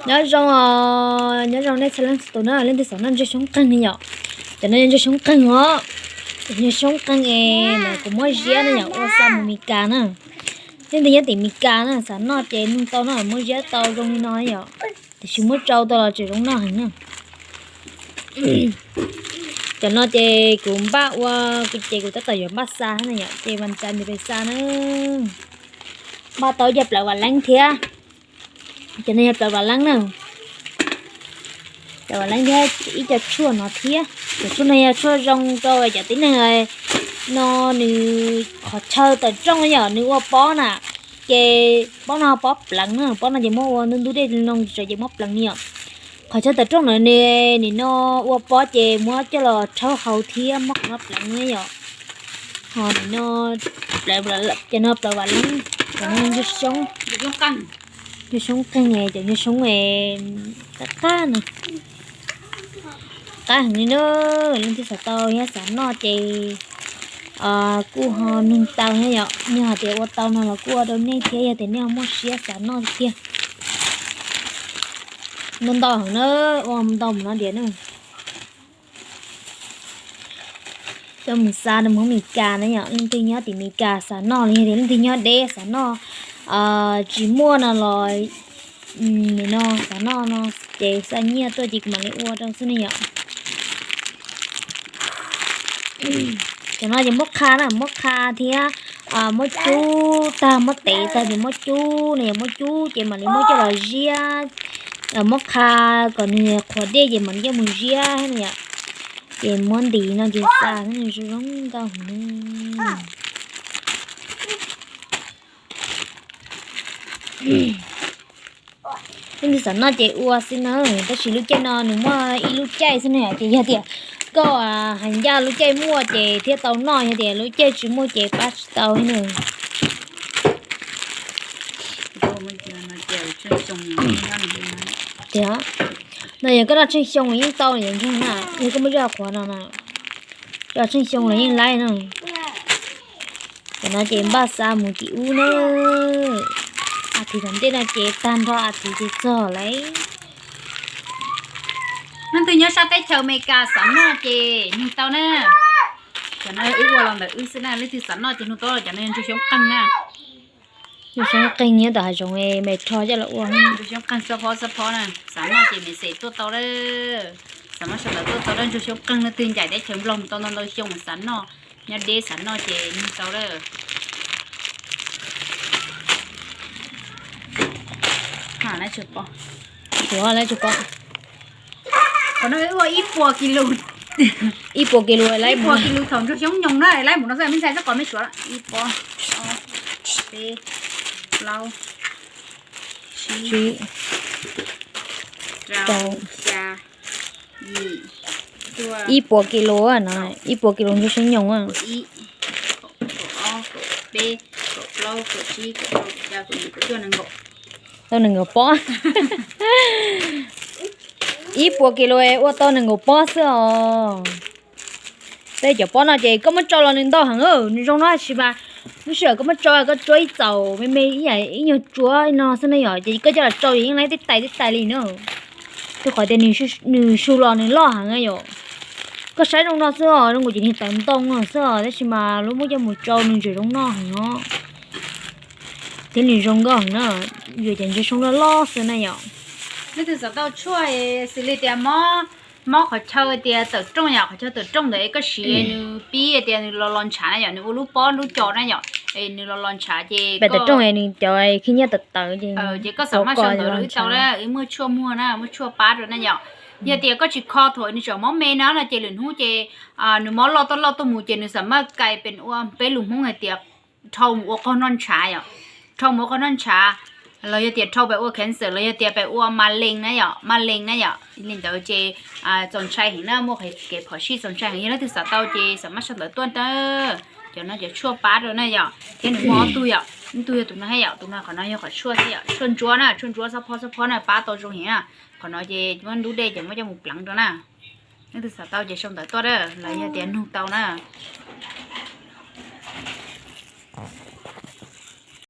Nyob zoo, nyob zoo nej txhua leej txhua tus na, leej twg xav noj ntsuag xyoob qeeg ne yom. Cov no yog ntsuag xyoob qeeg os, ntsuag xyoob qeeg es kuv muab ziab na yom, ua xa mus Mes Kas na. Leej twg nyob tim Mes Kas na xav noj ces nug tau no, muab ziab tau zoo li no yom. Tiam sis muab tsau tau los tseem zoo noj heev na. Cov no ces kuv npaj ua, ces kuv tab tom yuav npaj xa na yom, ces vas txav nws pes xa na. Npaj tau ib co plawv vam leeb thiab. Cov no yog plawv vam leeb na. Plawv vam leeb thiab ib co tshuaj no thiab. Cov tshuaj no yog tshuaj zoo rau cov tib neeg no nws qhov chaw tawm rooj yom, nws ua pob na, ces pob no pob pleev na, pob no ces muab ua ntub ntub dej loo tso ces muab pleev ni yom. Qhov chaw tawm rooj na nws, nim no ua pob ces muab coj los rhaub hau thiab muab qhov no pleev na yom. Ho nim no, cov no plawv vam leeb, cov no ntsuag xyoob, ntsuag xyoob qeeg, cov ntsuag xyoob qab qab na. Qab heev li na, leej twg xav tau thiab xav noj ces kuj ho nug tau thiab yom. Yog hais tias ua tau no los kuj ua rau nej thiab, yog tias nej ho muaj siab xav noj tiag. Ntau ntau heev na, ua ntau mus no tias na. Coj mus xa rau Hmoob Mes Kas na yom, leej twg nyob tim Mes Kas xav noj los yog tias leej twg nyob deb xav noj tsis muaj no los, nim no xav noj no ces xa nyiaj tuaj ces kuv mam li ua rau xwb ne yom. Cov no ces muab qha na, muab qha thiab muab cub tag, muab tev tag ces muab cub no yom, muab cub ces mam li muab coj los ziab, muab qha kom nws qhuav dej ces mam li coj mus ziab na yom. Ces muab ntim no ces xa nws zoo zoo nkauj heev. Leej twg xav noj ces ua xwb na, tab sis lub caij no nws muaj ib lub caij xwb na, ces yog tias koj hais ncaj lub caij muaj ces thiaj tau noj, yog tias lub caij tsis muaj ces pab tsis tau na. Tias no yog koj noj tsheej xyoo yeej tau, yeej ntseeg na, yog koj muaj zaj qhuav no na, cov tsheej xyoo los yeej laib na. Cov no ces npaj xa mus tim ub na. A thiv tom ntej no ces tag nrho a thiv ces txog lawm. Leej twg nyob sab teb chaws Amelikas xav noj ces nug tau na. Cov no wb ua los ntawm wb xwb na, leej twg xav noj ces nug tau, cov no yog ntsuag xyoob qeeg na. Ntsuag xyoob qeeg nyob tom hav zoov, me rho coj los ua. Ntsuag xyoob qeeg xob phob xob phob na, xav noj ces me xes tuaj tau lawm. Xav noj sawv daws tuaj tau lawm, ntsuag xyoob qeeg, leej twg ncaim teb chaws Nplog mus tau ntau ntau xyoo xav noj, nyob deb xav noj ces nug tau lawm. Qhov no ua ib puas kis lus, ib puas kis lus, ib puas kis lus thaum ntsuag xyoob nyoos na, laib mus no xwb me ntxhais, xab qos me suav, ib pob, ob, peb, plaub, tsib, rau, xya, yim, cuaj, ib puas kis lus no, ib puas kis lus ntsuag xyoob nyoos. Kaum ib, kaum ob, kaum peb, kaum plaub, kaum tsib, kaum rau, kaum xya, kaum yim, kaum cuaj, nees nkaum. Tau nees nkaum pob. Ib puas kis lus ua tau nees nkaum pob xwb os. Tej cov pob no ces koj muab tsau los nws ntau heev, nws zoo no tab sis mas lub sij hawm koj muab tsau koj tsuab ib txaus me me ib nyuag tsuab no xwb na yom, ces koj coj los tsau ces yeej laib tej tais tej tais li na. Rau qhov tias nws su los nws loj heev yom. Koj saib zoo no xwb os, zoo nkaus ces niag tawv ntoo no xwb os, tab sis mas lub muab coj mus tsau nws tseem zoo noj heev os. Thiab nws zoo nkauj heev na, yuav cov ntsuag xyoob loj loj xwb na yom. Leej twg xav tau tshuaj xws li tias mob, mob qhov chaw tias tawm rooj yom, qhov chaw tawm rooj ntawd koj siv nws pib tias nws los los ntshav na yom, nws ua lub pob lub co na yom, nws los los ntshav ces tawm rooj nws cov khib nyiab tawv tawv ces koj xam maj sau ntawv rau wb tau na, wb muaj tshuaj muag na, muaj tshuaj pab rau na yom. Yog tias koj tsis kho thaum nws tseem mob me na no ces lwm hnub ces nws mob loj tuaj loj tuaj mus ces nws xam maj kais pes ua peb lus Hmoob hais tias dhau mus ua qaug noj ntshav yom, dhau mus ua qaug noj ntshav, los yog tias dhau pes ua cancer los yog tias pes ua ma lees na yom, ma lees na yom, li ntawd ces txaus ntshai heev na, muaj kev phom sij txaus ntshai heev. Yog leej twg xav tau ces xam maj sau ntawv tuaj na. Cov no cov tshuaj pab rau na yom, thiab nws muaj ob tug yom, ib tug yog tus no thiab yom, tus no qhov no yog qhov tshuaj thiab yom, tshuaj ntsuab na, tshuaj ntsuab xob phob xob phob na pab tau zoo heev na. Qhov no ces muab ntub dej ces muab coj mus pleev rau na. Leej twg xav tau ces sau ntawv tuaj na, los yog tias nug tau na.